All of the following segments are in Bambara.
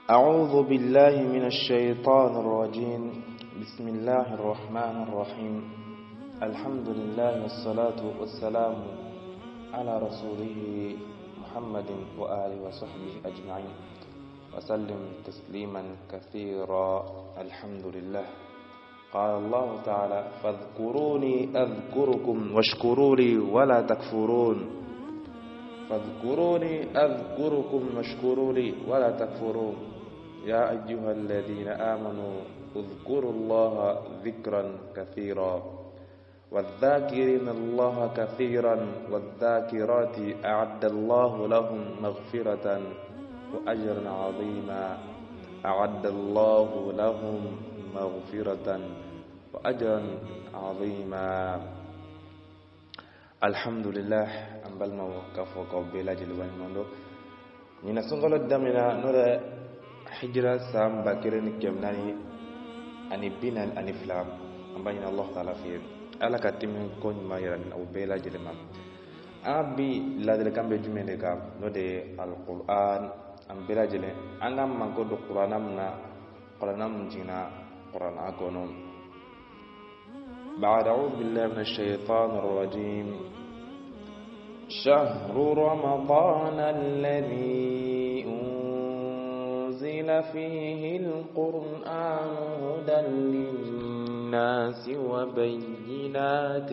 أعوذ بالله من الشيطان الرجيم بسم الله الرحمن الرحيم الحمد لله والصلاة والسلام على رسوله محمد وآله وصحبه أجمعين وسلم تسليما كثيرا الحمد لله قال الله تعالى فاذكروني أذكركم واشكروا لي ولا تكفرون فاذكروني أذكركم واشكروا لي ولا تكفرون يا أيها الذين آمنوا اذكروا الله ذكرا كثيرا والذاكرين الله كثيرا والذاكرات أعد الله لهم مغفرة وأجرا عظيما أعد الله لهم مغفرة وأجرا عظيما alhamdulillah an balimaw k'a fɔ k'aw bɛɛ lajɛlen waleɲuman dɔn ɲinan sunkalo daminɛna n'o ye hijira san 1442. An b'a ɲini Allah taala fɛ, Ala ka tɛmɛ ko ɲuman yira aw bɛɛ lajɛlen ma. An bi ladilikan bɛ jumɛn de kan? N'o de ye alquran. An bɛɛ lajɛlen an ka mako don kuranna min na, kuranna min jiginna kuranna kɔnɔ. بعد أعوذ بالله من الشيطان الرجيم شهر رمضان الذي أنزل فيه القرآن هدى للناس وبينات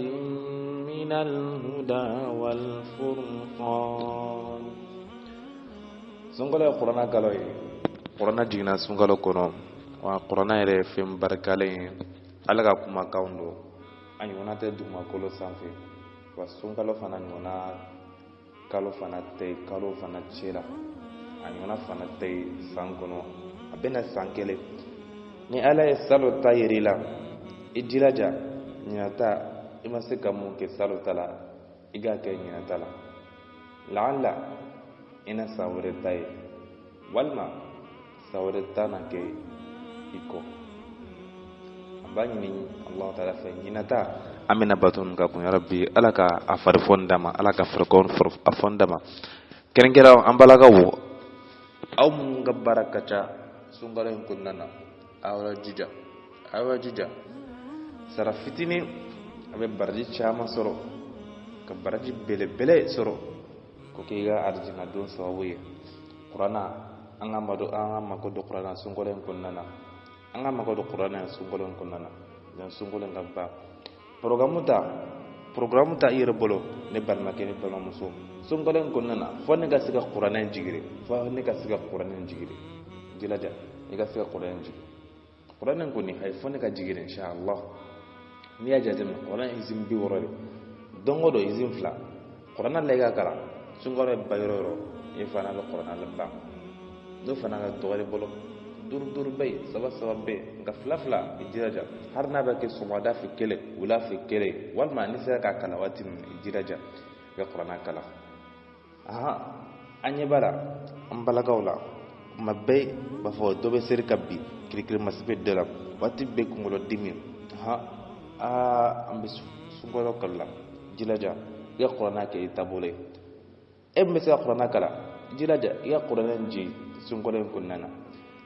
من الهدى والفرقان. Sunkalo ye kuranna kalo ye, kuranna jiginna sunkalo kɔnɔ. Wa kuranna yɛrɛ ye fɛn barikalen ye, Ala ka kumakanw don, a ɲɔgɔnna tɛ dugumakolo sanfɛ. Wa sunkalo fana ɲɔgɔnna kalo fana tɛ kalo fana cɛ la, a ɲɔgɔnna fana tɛ san kɔnɔ. A bɛna san kelen ni Ala ye salon ta yir'i la, i jilaja ɲinan ta, i ma se ka mun kɛ salon ta la, i k'a kɛ ɲinan ta la. Laala i na san wɛrɛ ta ye, walima san wɛrɛ ta na kɛ i kɔ. An b'a ɲini Allah taala fɛ, ɲinan ta an bɛna bato min ka kun, yarabi Ala ka a farifoni d'a ma, Ala ka a fɔni d'a ma. Kɛrɛnkɛrɛn an balakaw, aw minnu ka baara ka ca sunkalo in kɔnɔna na, aw jija, aw jija. Sara fitinin, a bɛ baraji caman sɔrɔ, ka baraji belebele sɔrɔ ko k'i ka arijina don sababu ye. Kuranna, an ka mado, an ka mako don kuranna sunkalo in kɔnɔna na, an ka mako don kuranna sunkalo in kɔnɔna na. Donc sunkalo in ka ban, programme ta, programme ta i yɛrɛ bolo. Ne balimakɛ, ne balimamuso, sunkalo in kɔnɔna na, fo ne ka se ka kuranɛ in jigiri, fo ne ka se ka kuranɛ in jigiri. Jilaja i ka se ka kuranɛ in jigiri. Kuranɛ in kɔni, ayi, fo ne ka jigiri inshallah. N'i y'a jateminɛ, kuranɛ izin 60 de don o don, izin 2 kuranɛ la i ka kalan. Sunkalo bɛ ban yɔrɔ o yɔrɔ, i fana bɛ kuranɛ la ban. N'o fana ka dɔgɔ i bolo, duuru duuru bɛ yen, saba saba bɛ yen, nka fila fila, i jilaja. Hali n'a bɛ kɛ sɔgɔmada fɛ kelen, wula fɛ kelen, walima n'i sera k'a kalan waati min, i jilaja i ka kuranɛ kalan. Ahan, an ɲɛ b'a la an balakaw la, kuma bɛɛ b'a fɔ dɔ bɛ seri ka bin, kirikiri masi bɛ dɔ la, waati bɛɛ kunkolo dimi. Ahan, aa, an bɛ sunkalo kalo la, jilaja i ka kuranɛ kɛ i taabolo ye. E min bɛ se ka kuranɛ kalan, jilaja i ka kuranɛ in jigin sunkalo in kɔnɔna na.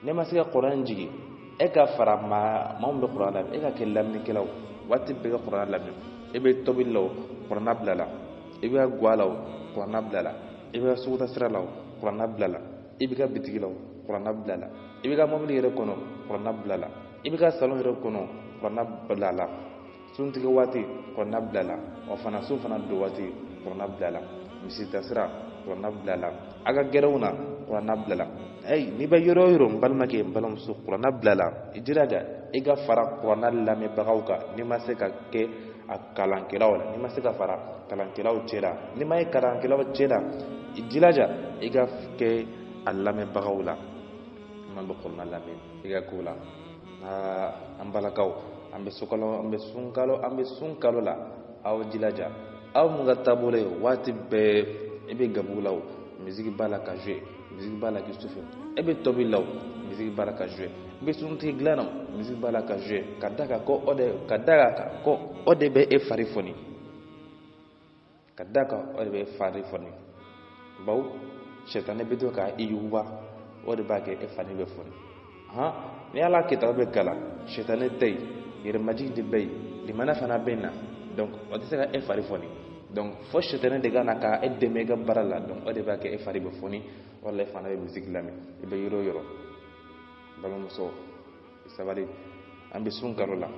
N'i ma se ka kuranɛ in jigin, e ka fara maa maa min bɛ kuranɛ lamɛn, e ka kɛ lamɛnnikɛlaw. Waati bɛɛ ka kuranɛ lamɛn. E bɛ tobili la o, kuranɛ bila la. I bɛ ga la o, kuranɛ bila la. I bɛ suguta sira la o, kuranɛ bila la. I bɛ ka bitigi la o, kuranɛ bila la. I bɛ ka mobili yɛrɛ kɔnɔ, kuranɛ bila la. I bɛ ka salon yɛrɛ kɔnɔ, kuranɛ bila la. Suntigɛ waati, kuranɛ bila la. Wa fana sun fana don waati, kuranɛ bila la. Misita sira, kuranɛ bila la. A ka gɛrɛnw na, kuranɛ bila la. Ayi, n'i bɛ yɔrɔ o yɔrɔ, n balimakɛ, n balimamuso, kuranɛ bila la. I jilaja i ka fara kuranɛ lamɛnbagaw kan. N'i ma se ka kɛ a kalankɛlaw la, n'i ma se ka fara kalankɛlaw cɛ la, n'i ma ye kalankɛlaw cɛ la, i jilaja i ka kɛ a lamɛnbagaw la. Man bɛ kuranɛ lamɛn, i ka k'o la. Aa, an balakaw, an bɛ sukalo, an bɛ sunkalo, an bɛ sunkalo la. Aw jilaja, aw mun ka taabolo ye waati bɛɛ i bɛ gabugu la o, misiki b'a la ka jouer, misiki b'a la k'i sufɛ. E bɛ tobili la o, misiki b'a la ka jouer. I bɛ suntigi dilan na o, misiki b'a la ka jouer. Ka da kan ko o de, ka da kan ko o de bɛ e fari foni, ka da kan o de bɛ fari foni. Bawo sɛtanɛ bɛ to ka i yuguba. O de b'a kɛ e fani bɛ foni. Han, ni Ala kitabu bɛ kalan, sɛtanɛ tɛ yen, yɛrɛmajigin de bɛ yen, limana fana bɛ na. Donc o tɛ se ka e fari foni. Donc fo sɛtanɛ de ka na ka e dɛmɛ i ka baara la. Donc o de b'a kɛ e fari bɛ foni, wala e fana bɛ misiki lamɛn i bɛ yɔrɔ o yɔrɔ. Balimamuso, sabali, an bɛ sun kalo la,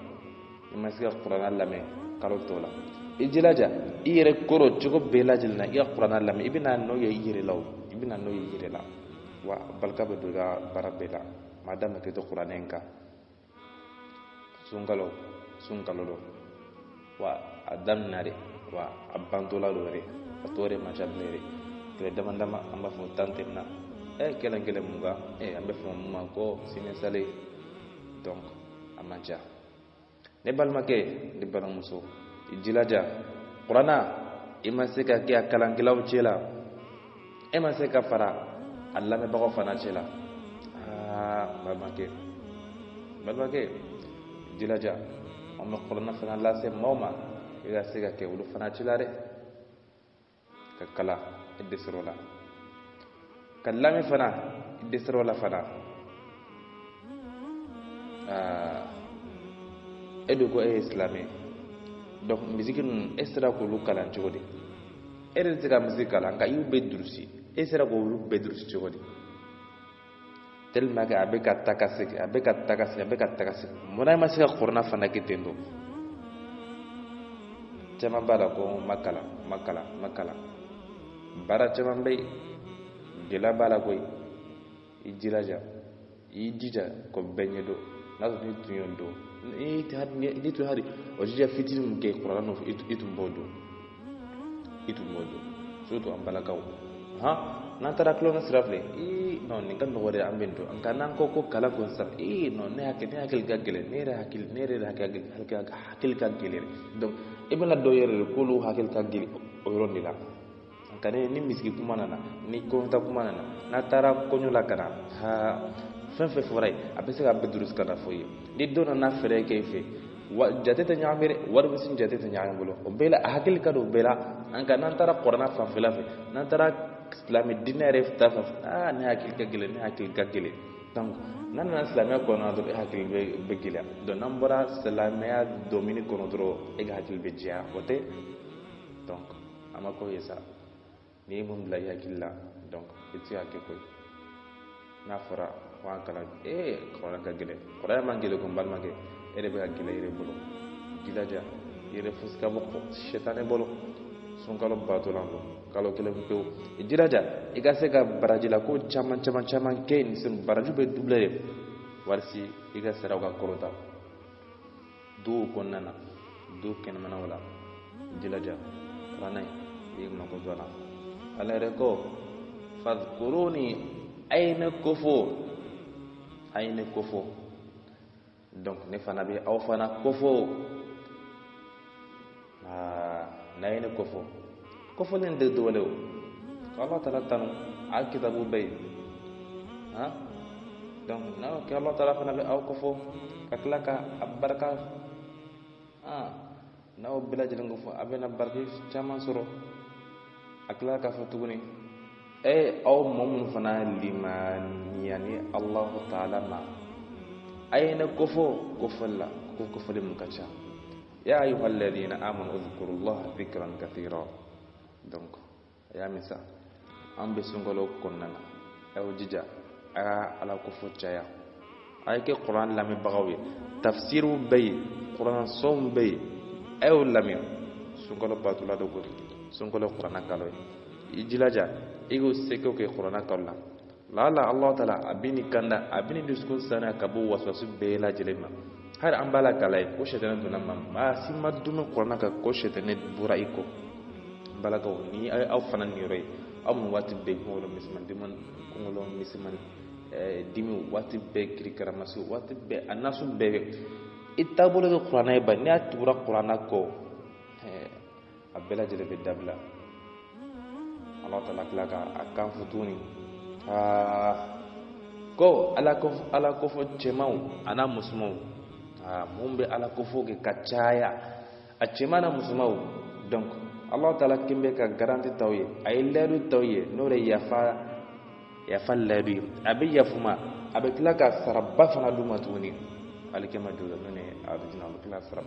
i ma se ka kuranna lamɛn kalo tɔw la, i jilaja i yɛrɛ kɔrɔ cogo bɛɛ lajɛlen na i ka kuranna lamɛn. I bɛna nɔ ye i yɛrɛ la, o i bɛna nɔ ye i yɛrɛ la, wa barika bɛ don i ka baara bɛɛ la. Maa da ma kɛ to kuranɛ in kan. Sunkalo, sunkalo don wa, a daminɛ de wa, a bantɔla don yɛrɛ, a tɔ yɛrɛ man ca bilen yɛrɛ. Tile dama dama, an b'a fɔ 10 tɛmɛna, kelen kelen 20, an bɛ fɔ mun ma ko sini sale. Donc a man ca. Ne balimakɛ, ne balimamuso, i jilaja kuranna. I ma se ka kɛ a kalankɛlaw cɛ la, e ma se ka fara a lamɛnbagaw fana cɛ la. Aa, balimakɛ, balimakɛ, jilaja, an bɛ kuranna fana lase maaw ma, i ka se ka kɛ olu fana cɛ la dɛ. Ka kalan, i dɛsɛr'o la, ka lamɛn fana, i dɛsɛr'o la fana. Aa, e dun ko e ye silamɛ, donc misiki ninnu, e sera k'olu kalan cogo di? E yɛrɛ tɛ se ka misiki kalan, nka i y'u bɛɛ durusi. E sera k'olu bɛɛ durusi cogo di? Tellement que a bɛ ka taa ka segin, a bɛ ka taa ka segin, a bɛ ka taa ka segin. Munna i ma se ka kuranna fana kɛ ten tɔ? Caman b'a la ko ma kalan, ma kalan, ma kalan. Baara caman bɛ yen, gɛlɛya b'a la koyi. I jilaja, i jija k'o bɛɛ ɲɛdɔn. N'a sɔrɔ n'i tun y'o dɔn, n'i tun hali o jija fitinin min kɛ kuranna nɔfɛ, i tun b'o dɔn, i tun b'o dɔn. Surtout an balakaw, han, n'an taara tulonkɛ sira filɛ, ee non, nin ka nɔgɔ dɛ, an bɛ nin dɔn. Nka n'an ko ko kalan ko sisan, ee non, ne hakili ka gɛlɛn, ne yɛrɛ hakili, ne yɛrɛ hakili ka gɛlɛn. Donc i bɛna dɔw yɛrɛ de k'olu hakili ka gɛlɛn o yɔrɔ de la. Nka ni misiki kuma nana, ni kɔɲɔta kuma nana, n'a taara kɔɲɔ la ka na, ha, fɛn fɛn fɔra ye, a bɛ se ka bɛɛ durusi ka na fɔ i ye. Ni dɔ nana fɛɛrɛ kɛ i fɛ wa, jate tɛ ɲagami dɛ, wari bɛ sin jate tɛ ɲagami bolo, o bɛɛ la a hakili ka don o bɛɛ la. Nka n'an taara kuranna fanfɛla fɛ, n'an taara silamɛ diinɛ yɛrɛ ta fan fɛ, aa, ne hakili ka gɛlɛn, ne hakili ka gɛlɛn. Donc n'an nana silamɛya kɔnɔna dɔrɔn, e hakili bɛ gɛlɛya. Donc n'an bɔra silamɛya domini kɔnɔ dɔrɔn, e ka hakili bɛ jɛya, o tɛ. Donc a ma ko ye sa, n'i ye mun bila i hakili la, donc i tɛ se ka kɛ koyi. N'a fɔra ko an kalan, ee, kuranɛ ka gɛlɛn, kuranɛ man gɛlɛn ko n balimakɛ, e de bɛ ka gɛlɛya i yɛrɛ bolo. Jilaja i yɛrɛ fosi ka bɔ sɛtanɛ bolo. Sunkalo batɔlan don, kalo kelen pewu, i jilaja i ka se ka barajila ko caman caman caman kɛ nin sen, baraji bɛ double de, walisi i ka saraw ka kɔrɔta duw kɔnɔna na, du kɛnɛmanaw la. Jilaja kuranɛ, i mako dɔ la. Ala yɛrɛ ko fadkuruni, a ye ne kofɔ, a ye ne kofɔ, donc ne fana bɛ aw fana kofɔ. Aa, n'a ye ne kofɔ, kofɔlen tɛ dɔwɛrɛ o, ka Ala taala tanu, a kitabu bɛ yen. Han, donc n'a y'o kɛ, Ala taala fana bɛ aw kofɔ ka tila ka a barika. Ah, n'aw bɛɛ lajɛlen kofɔ, a bɛna barika caman sɔrɔ. A tila k'a fɔ tuguni, e aw mɔgɔ minnu fana limaniya ni Alahu taala ma, a ye ne kofɔ kofɔli la, ko kofɔli mun ka ca. Ya ayuha alladhina amanu udhkurullaha dhikran kathira. Donc a y'a min sa, an bɛ sunkalo kɔnɔna na, a y'aw jija a ka Ala kofɔ caya, a ye kɛ kuran lamɛnbagaw ye. Tafsiriw bɛ yen, kuran sɔnw bɛ yen, a y'o lamɛn. Sunkalo batula dɔ ko sunkalo kuranna kalo ye, i jilaja i k'o seko kɛ kuranna kalo la. Laala Allah taala a bɛ nin kanda, a bɛ nin dusukun saniya ka bɔ waswasu bɛɛ lajɛlen ma. Hali an b'a la kala ye ko sɛtɛnɛ donna ma, maa si ma dumuni kuranna kan ko sɛtɛnɛ bɔra i kɔ. N balakaw, ni aw fana nin yɔrɔ ye, aw mun waati bɛɛ kunkolo misɛnman dimi, kunkolo misɛnman dimi waati bɛɛ, kirikaramasi waati bɛɛ, a nasu bɛɛ bɛ i taabolo kɛ kuranna ye. Ba n'i y'a tugura kuranna kɔ, a bɛɛ lajɛlen bɛ dabila. Ala taala tila ka a kan fɔ tuguni, aa, ko ala ko ala kofɔ cɛmanw a n'a musomanw, aa, mun bɛ ala kofɔ kɛ ka caya, a cɛman n'a musomanw. Donc Ala taala kin bɛ ka garanti t'aw ye, a ye layidu t'aw ye, n'o de yafa Yafa layidu ye, a bɛ yafa u ma, a bɛ tila ka saraba fana d'u ma tuguni alikiyama jɔ don, n'o ye alijina, a bɛ tila saraba.